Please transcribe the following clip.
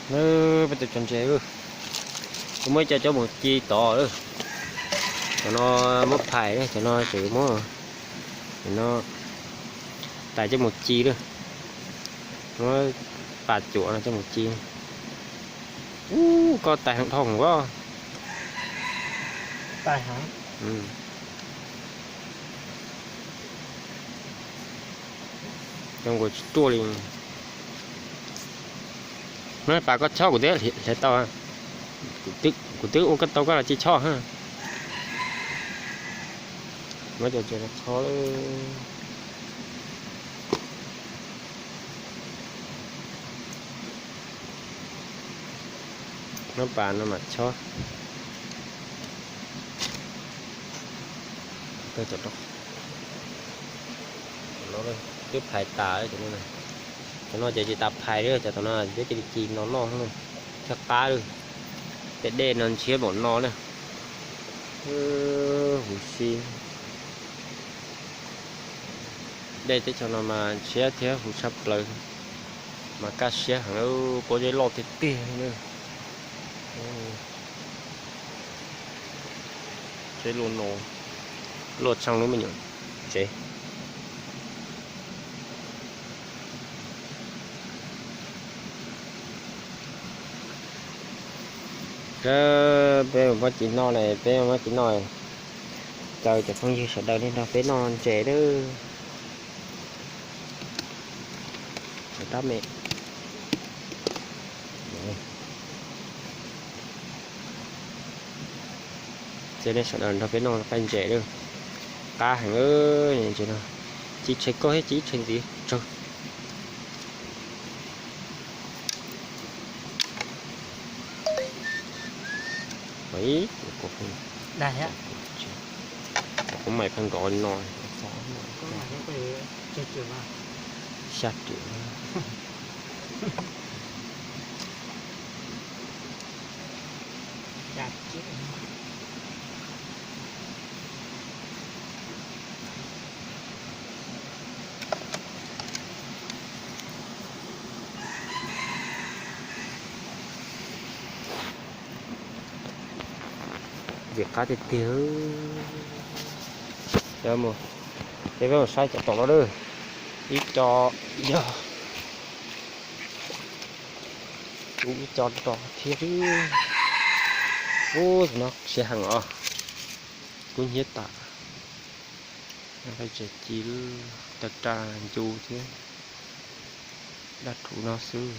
Peb tus tso ntses, kuv muab cov coj mus ci tod lawm. Cov no muab phais, cov no tseem muab, cov no tais coj mus ci lawm. Muab pas cuam no coj mus ci. Ub, koj tais heev dhau os. Zoo nkaus tsis ruaj li. Muab pas koj chob kuv twb hlais tau. Kuv twb ua koj tau koj los cia chob. Muab cov ntses no chob. Muab pas no mas chob. Twb phais tas, cov no ces tsis tas phais li, cov tom no peb cia li ci no noj thiaj qab li. Tej dej no ntshiab npaum no na. Huv si. Dej teb chaws no mas ntshiab thiab huv tshaj plaws, mas kaj siab heev, pob zeb loj tiag tiag li na. Zeb luaj no, luaj tshaj lub me nyuam tsev. Peb muab ci noj na, peb muab ci noj. Caw cov phooj ywg sawv daws nej nrog peb noj ntses lawm. Tab me, caw nej sawv daws nrog peb noj qaib ntses lawm. Qab heev, ntses no ci tshee koj thiab ci tshee ntxiv tsawg. Kuv maim pheej nrov li no. Xya triệu. Ntses qab tiag tiag. Peb mus saib cov tom no lawm. Ib co, yog ib co rog thiab. Ub, tus no siab heev os. Kub hnyiab tas. Nqaij tsev ci lawm, tag raj ncu thiab. Daj rhuv no xwb.